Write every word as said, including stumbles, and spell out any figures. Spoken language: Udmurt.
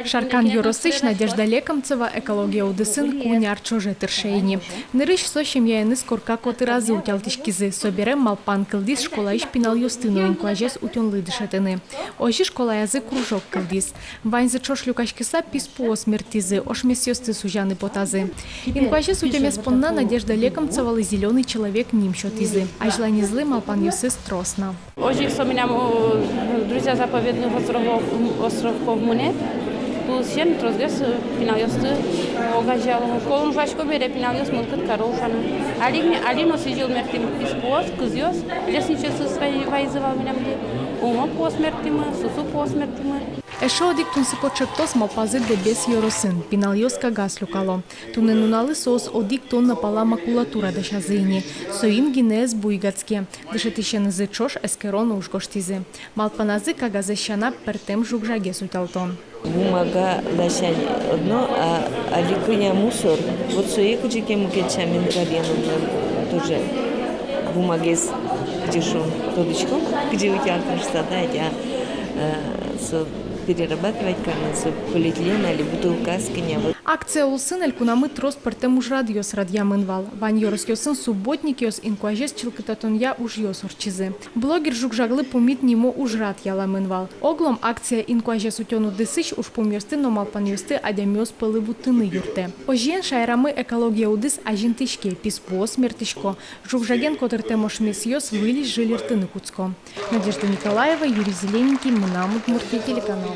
Шаркан ёросысь Надежда Лекомцева экология удысын куинь ар ӵоже тырше ини. Нырысь со семьяеныз корка котыразы утялтӥськизы, собере малпан кылдӥз школаысь пиналъёсты но инкуазез утёнлы дышетыны. Озьы школаязы кружок кылдӥз. Ваньзы ӵош люкаськыса писпуос мерттӥзы, ошмесъёсты сузяны потазы. Инкуазез утемез понна Надежда Лекомцевалы «Зелёный человек» ним сётӥзы. Азьланезлы малпанъёсыз трос на. Озьы ик со милям, э, «Друзья заповедных островов», островков мынэ. Тулысен тросгес, э, пиналъёсты огазеяло. Школаын ужасько бере, пиналъёс мылкыд каро ужаны. Али, али но сӥзьыл мерттӥм писпуос, кызъёс, лестничаосыз вай-, вайизы вал милемды. Умо пуос мерттӥмы, сусу пуос мерттӥмы. Эшшо одӥг тунсыко ӵектос малпазы Дэбес ёросын. Пиналъёс кагаз люкало. Туннэ нуналлы соос одӥг тонна пала макулатура дасязы ини. Соин гинэ ӧз буйгатске. Дышетӥсенызы ӵош эскерон уж гожтӥзы. Малпаназы кагазэз сяна пӧртэм жуг-жагез утялтон. Бумага ласянь одно, а али кӧня мусор. Вот сое кыӵе ке мукет сямен каръяно, тоже бумагез, кызьы шуом, тодӥськом, кызьы утялтыны шуыса, да, я, э, со перерабатывать карыны, со полиэтилен али бутылкаос кӧня, вот. Акция улсын элькунамы трос пӧртэм ужрадъёс радъямын вал. Вань ёросъёсын субботникъёс инкуазез чылкытатонъя ужъёс ортчизы. «Блогер жуг-жаглы пумит» нимо ужрад яламын вал. Оглом акция инкуазез утён удысысь ужпумъёсты но малпанъёсты адямиос пӧлы вуттыны юрттэ. Озьыен, шаерамы экология удыс азинтӥське, писпуос мерттӥсько, жуг-жаген котыртэм ошмесъёс выльысь жильыртыны кутско. Надежда Николаева, Юрий Зелененький, «Мынам Удмуртие» телеканал.